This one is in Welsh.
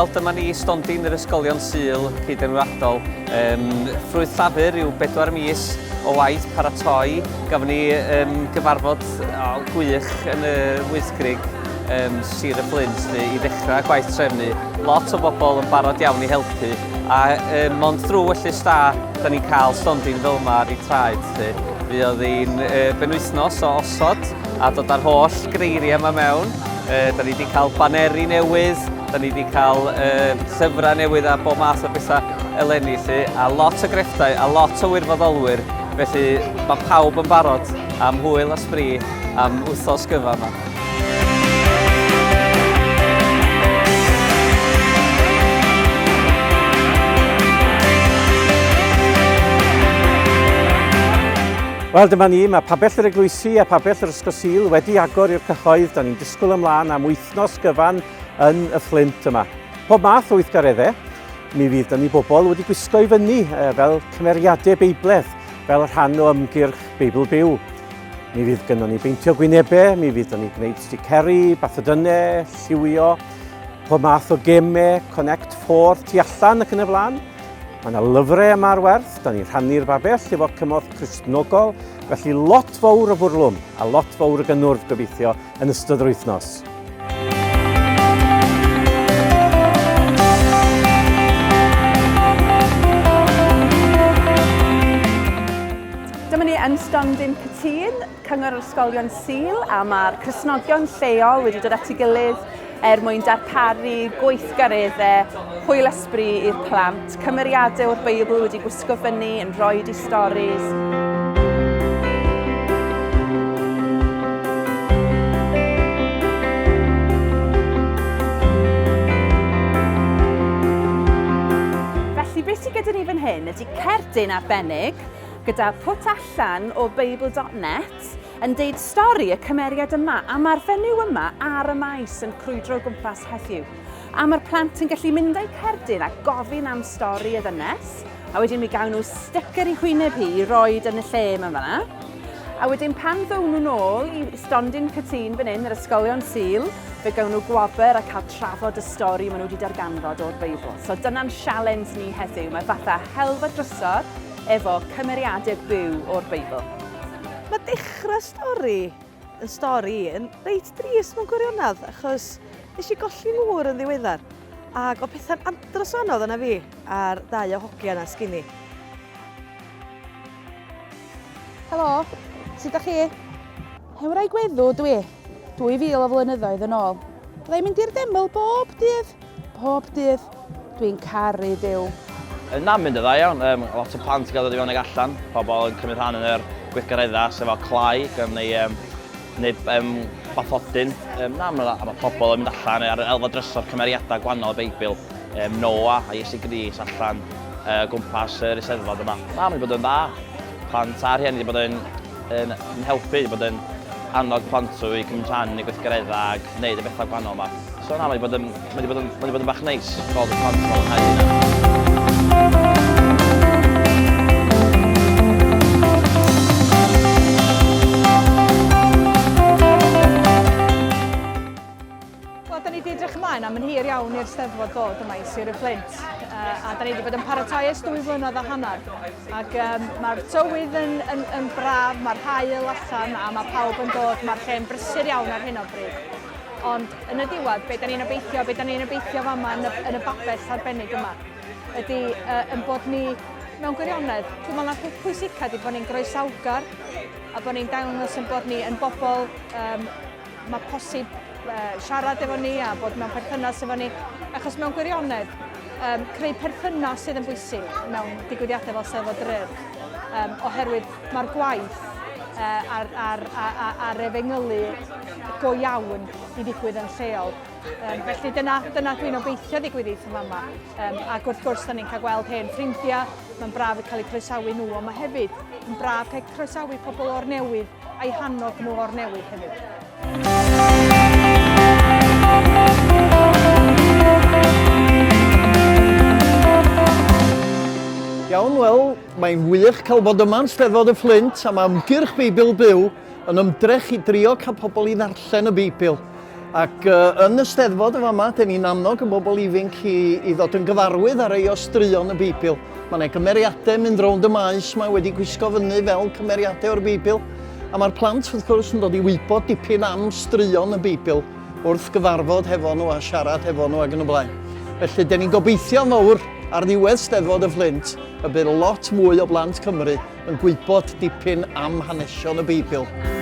Wel, dyma ni stondin yr Ysgolion Sul cyd-enwadol. Um, ffrwyth llafur yw bedwar mis o waith paratoi. Gafon ni um, gyfarfod oh, gwych yn y Wyddgrug um, Sir y Fflint i ddechrau gwaith trefnu. Lot o bobl yn barod iawn i helpu. A um, mond drwy wellus da, da ni'n cael stondin fel yma ar ei traed. Lly. Fuodd hi'n uh, benwythnos o osod a dod â'r holl greiriau yma mewn. Uh, da ni wedi cael baneri newydd, da ni wedi cael uh, llyfrau newydd a bob math o bethau eleni, lly, a lot o grefftau a lot o wirfoddolwyr, felly mae pawb yn barod am hwyl a sbri am wythnos gyfa yma. Wel, dyma ni, mae pabell yr eglwysi a pabell yr Ysgol Sul wedi agor i'r cyhoedd. Da ni'n disgwyl ymlaen am wythnos gyfan yn y Fflint yma. Pob math o weithgareddau. Mi fydd da ni bobl wedi gwisgo i fyny fel cymeriadau Beibledd, fel rhan o ymgyrch Beibl Byw. Mi fydd gynnon ni beintio gwynebau, mi fydd da ni gwneud sticeri, bathodynnau, lliwio, pob math o gemau, Connect 4, tu allan ac yn y blaen. Mae yna lyfrau yma ar werth, da ni'n rhannu'r babell efo cymorth Cristnogol, felly lot fawr o fwrlwm a lot fawr o gynnwrf gobeithio yn ystod yr wythnos. Dyma ni yn stondin Cytûn, Cyngor yr Ysgolion Sul, a mae'r Cristnogion lleol wedi dod at ei gilydd er mwyn darparu gweithgareddau hwyl a sbri i'r plant, cymeriadau o'r Beibl wedi gwisgo fyny yn rhoi i storis. Felly beth sydd gyda ni fan hyn ydy cerdyn arbennig gyda pwt allan o Beibl.net yn deud stori y cymeriad yma, a mae'r fenyw yma ar y maes yn crwydro o gwmpas heddiw. A mae'r plant yn gallu mynd â'u cerdyn a gofyn am stori y ddynes, a wedyn mi gawn nhw sticker i hwyneb hi i roed yn y lle yma fan'na. A wedyn pan ddown nhw nôl i stondin Cytûn fan hyn, yr ysgolion Sul, fe gawn nhw gwobr a cael trafod y stori maen nhw wedi darganfod o'r Beibl. So dyna'n sialens ni heddiw. Mae fatha helfa drysor efo cymeriadau byw o'r Beibl. Mae dechrau stori yn stori yn reit drist mewn gwirionedd, achos nes i golli ngŵr yn ddiweddar, ac oedd pethau'n andros o anodd yna fi a'r ddau o hogia yna sgin i. Helo, sut ydych chi? Hen wraig weddw dwi, 2000 o flynyddoedd yn ôl. Bydda i'n mynd i'r deml bob dydd, Pob dydd, dwi'n caru Duw. Na, mynd yn dda iawn. Um, lot o plant yn gael dod i fewn ag allan. Pobl yn cymryd rhan yn yr gweithgareddau, sef fel clai, gan neu, um, neu um, bathodyn. Um, na, mae, mae pobl yn mynd allan ar elfa drysor cymeriadau gwahanol y Beibl. Um, Noah a Iesu Gris allan uh, gwmpas yr Eisteddfod yma. Na, mae'n bod yn dda. Plant a rhieni wedi bod yn, yn, yn helpu, wedi bod yn annog plant nhw i cymryd rhan yn y gweithgareddau ac wneud y bethau gwahanol yma. So na, mae wedi bod yn, mae wedi bod yn, mae wedi bod yn bach neis gweld y plant yn mwynhau hynna. Wel, da ni wedi edrych ymlaen am yn hir iawn i'r Steddfod ddod yma i Sir y Fflint. Uh, a da ni wedi bod yn paratoi ers dwy flynedd a hanner. Ac um, mae'r tywydd yn, yn, yn braf, mae'r haul allan a mae pawb yn dod, mae'r lle'n brysur iawn ar hyn o bryd. Ond yn y diwedd, be da ni'n obeithio, be da ni'n obeithio fama yn y, yn y babell arbennig yma, ydy uh, yn bod ni mewn gwirionedd, dwi'n meddwl na'r peth pwysica ydy bod ni'n groesawgar a bod ni'n dangos yn bod ni yn bobl um, mae posib uh, siarad efo ni a bod mewn perthynas efo ni, achos mewn gwirionedd, um, creu perthynas sydd yn bwysig mewn digwyddiadau fel Steddfod yr Urdd, um, oherwydd mae'r gwaith uh, a'r, ar, ar, ar efengylu go iawn i ddigwydd yn lleol. Um, felly dyna, dyna dwi'n obeithio ddigwydd eith yma. Um, ac wrth gwrs, da ni'n cael gweld hen ffrindiau, mae'n braf cael eu croesawu nhw, ond mae hefyd yn braf cael croesawu pobl o'r newydd a'i hannog nhw o'r newydd hefyd. Iawn, wel, mae'n wych cael bod yma yn Steddfod y Fflint a mae ymgyrch Beibl Byw yn ymdrech i drio cael pobl i ddarllen y Beibl. Ac uh, yn y Steddfod yn fama, dyn ni'n annog y bobl ifinc i, i ddod yn gyfarwydd ar ei o straeon y Beibl. Mae yna gymeriadau mynd rownd y maes mae wedi gwisgo fyny fel cymeriadau o'r Beibl. A mae'r plant, wrth gwrs, yn dod i wybod dipyn am straeon y Beibl wrth gyfarfod hefo nhw a siarad hefo nhw ac yn y blaen. Felly, dyn ni'n gobeithio fawr ar ddiwedd Steddfod y Fflint y bydd lot mwy o blant Cymru yn gwybod dipyn am hanesion y Beibl.